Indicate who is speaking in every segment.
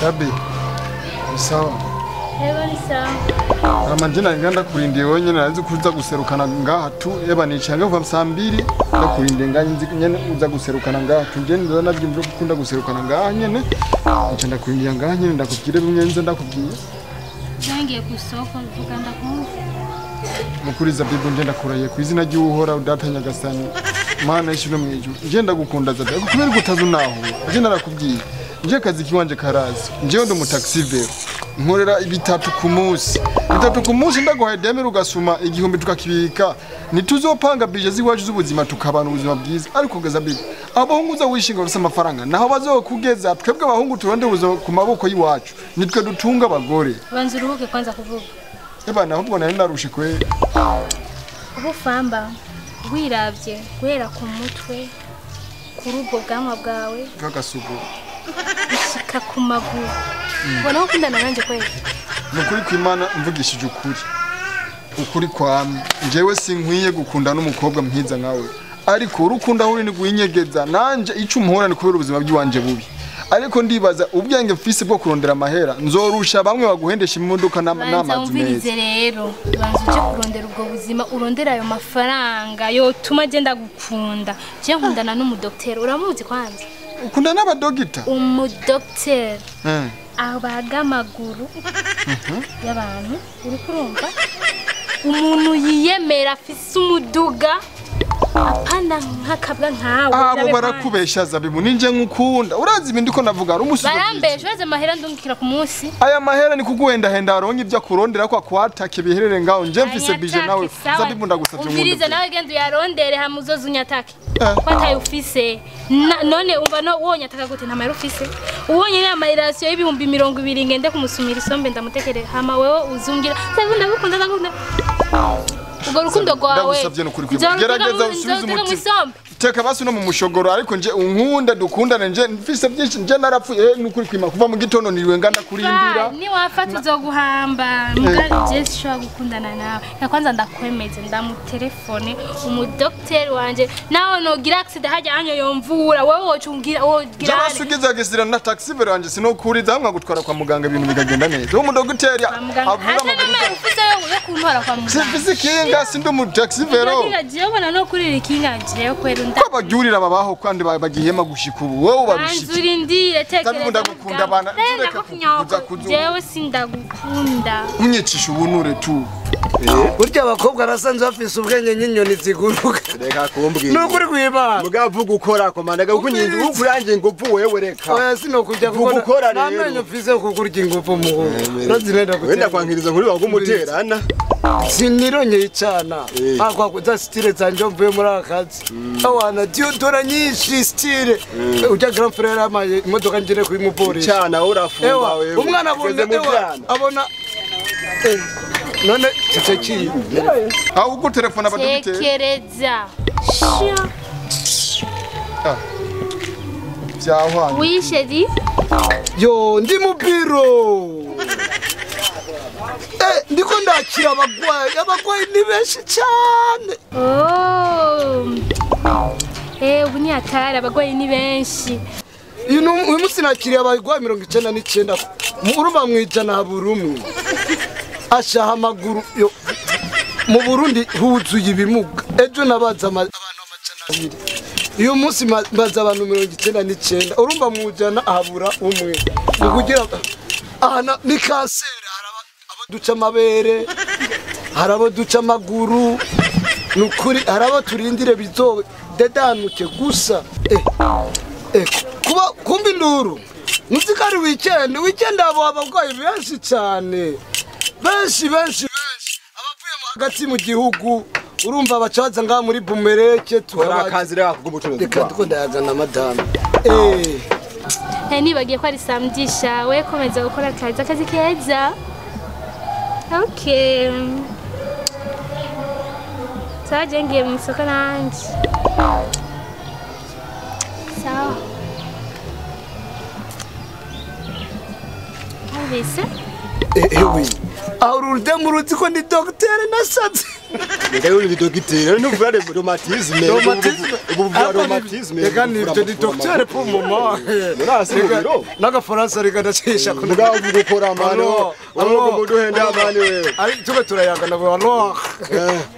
Speaker 1: Sabi. Sawa.
Speaker 2: Ego ni sawa.
Speaker 1: Amajina nganda kurindiye wenyene nazi kuza guserukana ngaha tu eba nicanga kuva saa 2 ndakurindiye nganye nzi nyene uza guserukana ngaha tu nje ndanavyimvira gukunda guserukana ngaha nyene nca ndakurindiye ngaha nyene ndakubwire bimwe nze ndakubwiye.
Speaker 2: Nangiye kusoko mvuga ndakumva.
Speaker 1: Mukuriza bibu nje ndakuraye ku izina ry'uhora udata Nyagasani Mana y'ishimwe mu ijuru nje ndagukunda zabe kubera gutazu naho nje narakubwiye nje kazi kiwanje karazi nje ndi umutaxi vero nkorera bitatu ku munsi bitatu ku munsi ndaguhaye demera ugasuma igihumbi tukakibika nituzopanga bije ziwacu z'ubuzima tukabana ubuzima bwiza ariko gaza bibi abahungu uza wishinga bafise amafaranga naho bazokugeza twebwe abahungu turonde ubuzima ku maboko y'iwacu nitwe dutunga abagore.
Speaker 2: Banza uruhuke kwanza kuvuga.
Speaker 1: Eba nahubwo nari narushe kwe.
Speaker 2: Ubufamba wiravye guhera ku mutwe kuri ubwo bwanwa bwawe
Speaker 1: kagasugo
Speaker 2: gushika ku maguru. Ubona ko ukundana nanje kweli?
Speaker 1: Nukuri kw'Imana mvugishije ukuri. Ukuri kwamwe njewe sinkwiye gukunda n'umukobwa mwiza nkawe ariko urukunda aho uri ni guhinyegeza nanje ico umuhora ni kubera ubuzima bw'iwanje bubi ariko ndibaza ubwenge mfise bwo kurondera amahera nzorusha bamwe baguhendesha imodoka n'amazu meza.
Speaker 2: Rero banza uje kurondera ubwo buzima urondera ayo mafaranga yotuma je ndagukunda. Je nkundana n'umudokiteri uramuzi kwanza?
Speaker 1: Ukunda n'abadogita?
Speaker 2: Umudokiteri abaga amaguru y'abantu uri kurumva umuntu yiyemera afise umuduga apana nkakabwa nkawe.
Speaker 1: Abo barakubesha Zabibu ninje nkukunda urazi ibindi ko navuga ari umusuzo
Speaker 2: barambesha urazi amahera ndungikira ku munsi
Speaker 1: aya mahera ni kuguhenda henda aronke ibyo akurondera ko akwatake biherere ngaho nje mfise bije nawe Zabibu ndagusavye
Speaker 2: umvirize nawe genda uyarondere hamuzoza unyatake ko ataye ufise none umva no wonyataka gute nta mahera ufise ubonye ni amarasiyo y'ibihumbi 20 ngende kumusumira isombe ndamutekere hama wewe uzungira Zabibu ndagukunda ndagukunda ubwo rukundo rwawe
Speaker 1: ndagusavye nukuri kwimana gerageza usubize umutima teka basi no mu mushogoro ariko nje unkunda dukundane nje mfise byinshi nje narapfuye nukuri kwimana kuva mu gitondo niriwe nganda kurindira
Speaker 2: ni wafata uzoguhamba mbwa je sishobora gukundana nawe na kwanza ndakwemeze ndamutelefone umudokiteri wanje nawe nogira accident hajya anyo yomvura wewe wocungira wogira
Speaker 1: jabasugiza gisira na taxi vero wanje sinokuriza hamwe gutwara kwa muganga ibintu bikagenda neza umudokiteri avura
Speaker 2: amaguru ufise yo kuntwara kwa muganga
Speaker 1: simfise ikinga sindi umu taxi vero
Speaker 2: jewe bona no kurira ikinga jewe kwera
Speaker 1: ko bagyurira babaho kandi bagihema gushika ubu wowe barushika
Speaker 2: nzurindire tekereza
Speaker 1: ndagukunda bana
Speaker 2: nzureka kuza jewe sindagukunda
Speaker 1: unyicisha ubunure tu
Speaker 3: burya abakobwa rasanzwe bafise ubwenge n'inyoni ziguruka
Speaker 4: reka kumbwira
Speaker 3: nukuri kwibana
Speaker 4: mugavuga ukora komanda gakunyinda ukurangiye ingufu wewe reka
Speaker 3: oya sinokujya
Speaker 4: gukora rero
Speaker 3: namenye mfise kukurya ingufu muhu urazinenda
Speaker 4: wenda kwankiriza kuri wagumuterana
Speaker 3: sinironye icana akwa za style zanje mvuye muri akazi awana diodora nyinshi style ujya grand frère amaye imodoka ngire kuyimuporisha
Speaker 4: icana urafunga wewe
Speaker 3: umwana abona none ceceki
Speaker 1: aho uko telefone abadogiteri
Speaker 2: tekereza
Speaker 1: byahwanye
Speaker 2: oui chérie
Speaker 3: yo ndi mu biro ndiko ndakira abagwayi abagwayi ni benshi cyane
Speaker 2: oh ubu ni atari abagwayi ni benshi
Speaker 3: uyu munsi nakiriye abagwayi 99 urumva mwijana habura umwe ashaha amaguru yo mu Burundi huzuye ibimuga ejo nabaza abantu 200 uyu munsi mbaza abantu 99 urumva mujana habura umwe kugira aha ni kanseri duca amabere harabo duca amaguru nukuri harabo turindire bizo dedanuke gusa kuba kumba induru muzikari weekend abo abagwayi benshi cyane benshi benshi benshi abavuye mu hagati mu gihugu urumva bacaza ngaha muri Bumereke
Speaker 4: tukabakanzira kugumucuruzi
Speaker 3: reka dukunda yazana madame
Speaker 2: nibagiye ko ari samdisha we komeza gukora akazi keza. Okay. Sawa ngiye mu isoko nanje. Sawa. Wumvise?
Speaker 3: Ewe. Aho urudemu ruzi ko ndi docteur nasaze.
Speaker 4: Reka yo ni docteur n'uvura rhumatisme. Ubuvura rhumatisme.
Speaker 3: Reka ni docteur pour moment. N'agafaransa reka ndacisha
Speaker 4: ko gukora mano. Uwo duhenda mani wewe.
Speaker 3: Ari tube turayaga na alors.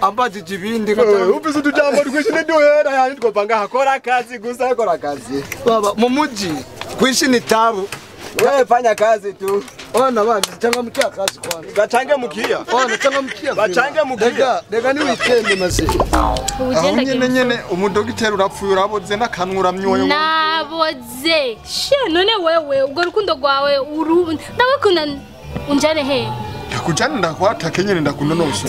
Speaker 3: Ambajije ibindi
Speaker 4: ufise utujambo twinshi ntiduhera yani twopfa ngaha kora akazi gusa kora akazi.
Speaker 3: Baba mu muji kwishi ni tabu.
Speaker 4: Wewe fanya kazi tu.
Speaker 3: Ona bandi changamkia kazi kwanza.
Speaker 4: Bachange mukia.
Speaker 3: Ona changamkia.
Speaker 4: Bachange mukia.
Speaker 3: Rega rega ni weekend maze.
Speaker 1: Aho nyene nyene umudogiteri urapfuye uraboze n'akanwa uramyoye.
Speaker 2: Naboze. She none wewe ubwo rukundo rwawe ndagukunda unjane he.
Speaker 1: Ndakujana ndakwatake nyene ndakunonoso.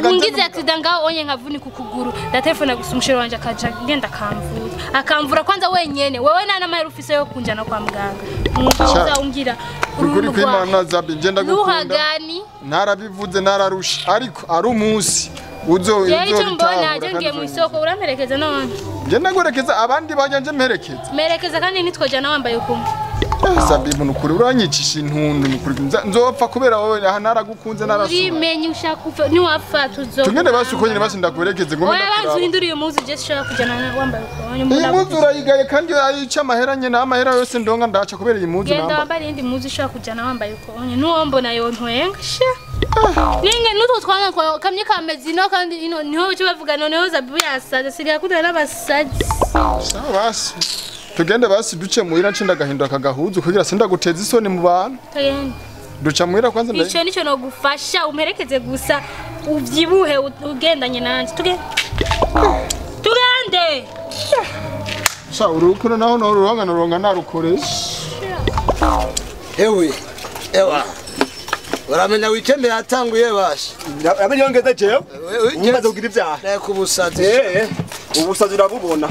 Speaker 2: Ungize accident ngaho onye nkavunika ukuguru. Ndatelefona gusa umushero wanje akaja ngenda akamvura. Akamvura kwanza wenyene. Wewe nana mahera ufise yo kunjana kwa muganga. Uza ungira
Speaker 1: ukuri kw'Imana Zabi nje ndagukunda.
Speaker 2: Nuhagani.
Speaker 1: Narabivuze nararusha ariko ari umunsi uzo
Speaker 2: uzo mbona aje ngiye mu isoko uramperekeza none.
Speaker 1: Nje ndagurekeza abandi bajya nje mperekeza.
Speaker 2: Merekeza kandi nitwojana wambaye ukumwe.
Speaker 1: Zabi munukuri uranyicisha intundu nukuri nzopfa kubera wowe aha naragukunze narasura.
Speaker 2: Urimenye ushaka upfa ni wapfa tuzo.
Speaker 1: Tugende basi uko nyine basi ndakurekeze ngo
Speaker 2: ndakura. Oya banzu uhindura iyo muzu je ushaka kujana wambaye uko.
Speaker 1: Iyi muzu urayigaye kandi ayica amahera nyene amahera yose ndonga ndaca kubera iyi muzu namba.
Speaker 2: Genda wambare indi muzu ushaka kujana wambaye uko. Nuwo mbona yo ntwenga sha. Ninge nutwo twana kwa kamye kamezi no kandi ino niho cyo bavuga noneho Zabibu yasaze sigaye kudana n'abasazi.
Speaker 1: Sawa basi. Tugende basi duce muhira nce ndagahindura kagahuzu kugira sindaguteza isoni mu bantu.
Speaker 2: Tugende.
Speaker 1: Duca muhira kwanza ndaye.
Speaker 2: Ico nico no gufasha umperekeze gusa uvyibuhe ugendanye nanje. Tugende. Tugende.
Speaker 1: Sha urukuno naho no ruronga no ruronga narukoresha.
Speaker 3: Ewe. Ewa. Uramenya weekend yatanguye basha.
Speaker 4: Uramenye yongeze jewe. Umaze kugira ivyaha.
Speaker 3: Nakubusazi.
Speaker 4: Ubusazi urabubona.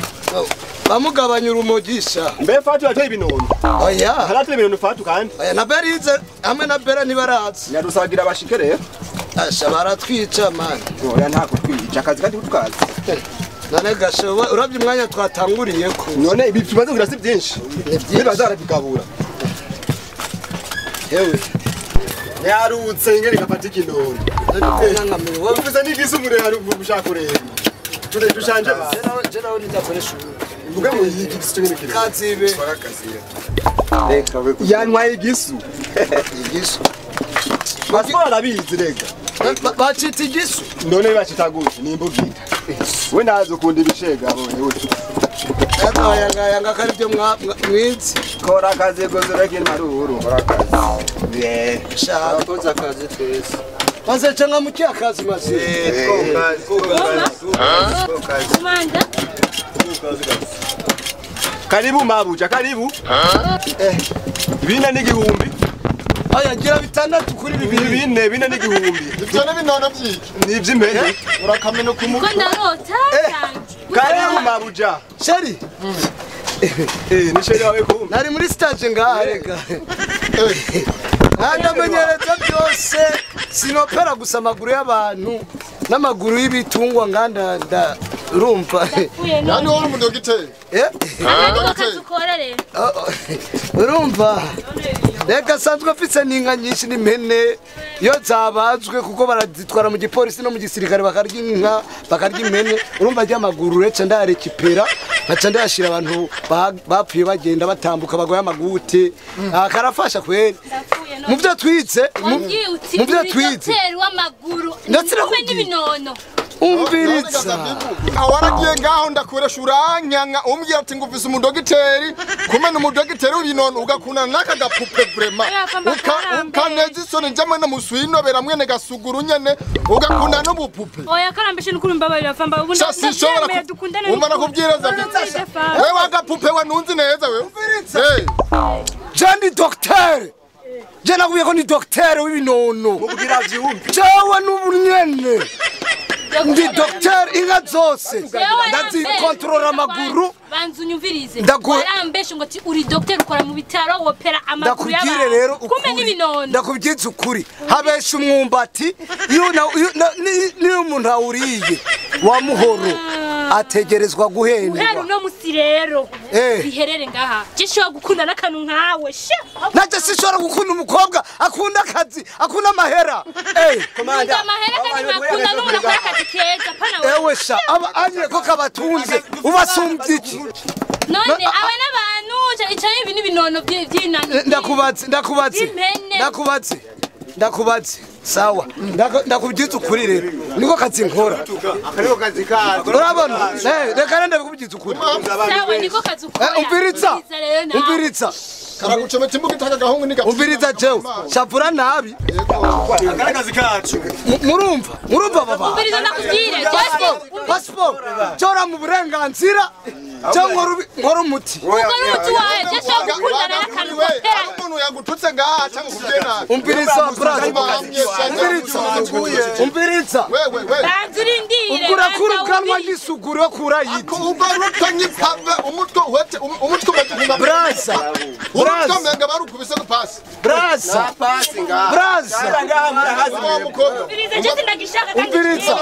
Speaker 3: Bamugabanya urumogisha.
Speaker 4: Mbe Fatu yateye ibinono.
Speaker 3: Oya.
Speaker 4: Harateye ibinono Fatu kandi.
Speaker 3: Oya na Berize hamwe na Bera ntibaraza.
Speaker 4: Nyarusagira bashike rero.
Speaker 3: Asha baratwica man.
Speaker 4: Oya ntako twica akazi kandi tukazi.
Speaker 3: None gashoba uravye umwanya twatanguriye ko.
Speaker 4: None ibi tumaze kugira si byinshi.
Speaker 3: Ni byinshi.
Speaker 4: Bazarabigabura.
Speaker 3: Yewe.
Speaker 4: Yarutse ingene gafata ikinono. Uvuze n'igisu murehare ushaka kureba. Ture dushanje.
Speaker 3: Jeraho nitakoresha ubu.
Speaker 4: Mvuga ngo yiki gisu cyo kire.
Speaker 3: Kazibe.
Speaker 4: Reka we. Yantwaye igisu.
Speaker 3: Igisu.
Speaker 4: Pasiporo arabizi reka.
Speaker 3: Bacita igisu.
Speaker 4: None bacitaguye ni imbugita. We nazo ukunda ibishega abonye we.
Speaker 3: Yanga yanga kari byo mwizi.
Speaker 4: Kora akazi goze reka maruru. Kora akazi.
Speaker 3: Shaka
Speaker 5: koza akazi twese.
Speaker 3: Maze changamukia akazi maze.
Speaker 5: Kokazi.
Speaker 2: Kumanda.
Speaker 4: Karibu mabuja karibu. Bine n'igihumbi.
Speaker 3: Aya gira bitandatu kuri bibiri.
Speaker 4: Bine n'igihumbi.
Speaker 1: Ivyo n'ibinono vyiki.
Speaker 4: Ni ivy'impene.
Speaker 1: Urakamena ku mutwe.
Speaker 2: Ko ndarota cyane.
Speaker 4: Karibu mabuja.
Speaker 3: Sheri.
Speaker 4: Ni sheri wawe kumbe.
Speaker 3: Nari muri stage ngaha reka. Ndamenyereza byose sinopera gusa amaguru y'abantu n'amaguru y'ibitungwa nganda urumva.
Speaker 1: Nani wowe umudogiteri?
Speaker 3: Urumva. Reka sanzwe afise n'inka nyinshi n'impene iyo zabazwe kuko barazitwara mu gipolisi no mu gisirikare bakarya inka bakarya impene urumva ry'amaguru uretse ndayarekipera nkaca ndayashira abantu bapfuye bagenda batambuka bagoye amagute karafasha kweri mu byo twize mu byo twize
Speaker 2: ndetse n'ibinono
Speaker 3: umviriza
Speaker 1: awaragiye ngaho ndakoresha uranyanka umbwira ati ngufise umudogiteri kumena umudogiteri w'ibinono ugakundana n'aka gapupe vraiment ukaneza isoni njye mwene muswinobera mwene gasuguru nyene ugakundana n'ubupupe
Speaker 2: oya karambeshe n'ukuri mbabarira famba ubu ndabyemeye dukundane
Speaker 1: umva nakubwira wewe agapupe we ntunzi neza wewe
Speaker 3: je ndi docteur je nakubwiye ko ni docteur w'ibinono
Speaker 4: mubwira vyumve
Speaker 3: jewe n'ubunyene ndi docteur inka zose ndazikontorora amaguru
Speaker 2: banzu unyumvirize warambeshe ngo ati uri docteur ukora mu bitaro wopera amaguru
Speaker 3: y'abantu rero
Speaker 2: kumbe n'ibinono
Speaker 3: ndakubwiza ukuri habesha umwumbati iyo niyo umuntu awuriye wa muhoro Ategerezwa
Speaker 2: Uhera
Speaker 3: guhendwa.
Speaker 2: uno musi rero biherere ngaha. Je shobora gukunda n'akantu nkawe sha.
Speaker 3: Naje sinshobora gukunda umukobwa akunda akazi, akunda amahera.
Speaker 2: Komanda amahera kandi nkakunda n'umuntu akora akazi keza pana wewe.
Speaker 3: Ewe sha aba anye ko kabatunze ubasumbye iki?
Speaker 2: None aba n'abantu icaye ibi n'ibinono by'inani.
Speaker 3: Ndakubatse ndakubatse. Ndakubatse. Ndakubatse. Sawa. Ndakubyiza ukuri rero. Niko kazi nkora.
Speaker 4: Akariko kazi kacu.
Speaker 3: Urabona? Reka nende ndakubyiza ukuri.
Speaker 2: Sawa niko kazi ukora.
Speaker 3: Umviriza. Umviriza.
Speaker 1: Karagucometse imbuga itaka gahungu ni gapfa.
Speaker 3: Umviriza jewe. Shavura nabi.
Speaker 4: Akari kazi kacu.
Speaker 3: Murumva? Murumva baba?
Speaker 2: Umviriza ndakubwire.
Speaker 3: Passport. Chora mu burenganzira. Cyangwa nkora umuti.
Speaker 2: Ukora umuti wawe. Je shobora gukundana n'akantu kopera.
Speaker 1: Umuntu yagututse ngaha cyangwa kubye nabi.
Speaker 3: Umviriza brother. Umviriza. Umviriza.
Speaker 1: Wewe wewe.
Speaker 2: Banzurindire.
Speaker 3: Ugurakura ubwanwa n'isuguru yo kurayiti.
Speaker 1: Uba rutanye umutwe uhete umutwe umaze
Speaker 3: Braza.
Speaker 1: Braza. Umutwe barukubise ko pass.
Speaker 3: Braza.
Speaker 4: Pass ngaha.
Speaker 3: Braza.
Speaker 2: Umviriza je sindagishaka kandi.
Speaker 3: Umviriza.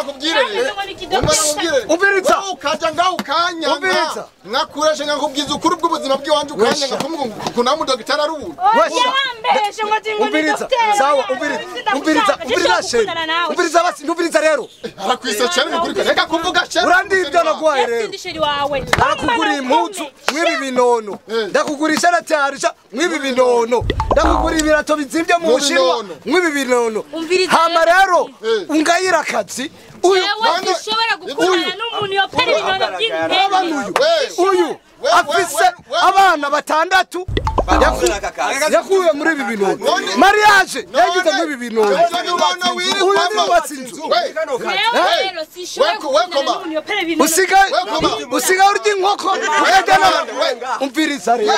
Speaker 3: Umviriza.
Speaker 1: Ukaja ngaho ukanya.
Speaker 3: Umviriza.
Speaker 1: Mwakureshe nkakubwiza ukuri bw'ubuzima bw'iwanje ukanya ngakumva mu dogitari ari ubu.
Speaker 2: Wambeshe ngo
Speaker 3: Umviriza. Sawa umviriza. Umviriza. Umviriza sheri. Umviriza basi umviriza rero.
Speaker 1: Arakwisa cyane ukuri reka kuvuga sheri.
Speaker 3: Urandibyo nagwaye rero.
Speaker 2: Sindi sheri wawe.
Speaker 3: Ndakugura impuzu mwibi binono. Ndakugurisha ratarisha mwibi binono. Ndakugura ibirato bizimvye mu Bushinwa mwibi binono. Hama rero ungayira akazi. Uyu
Speaker 2: ushobora gukundana n'umuntu yopera ibinono by'impene.
Speaker 3: Uyu afise abana batandatu yakuye muri ibi binono. Mariage yagize muri ibi binono. Uyu ni watsinzu. Usigaye urya inkoko ukajya. Umviriza rero.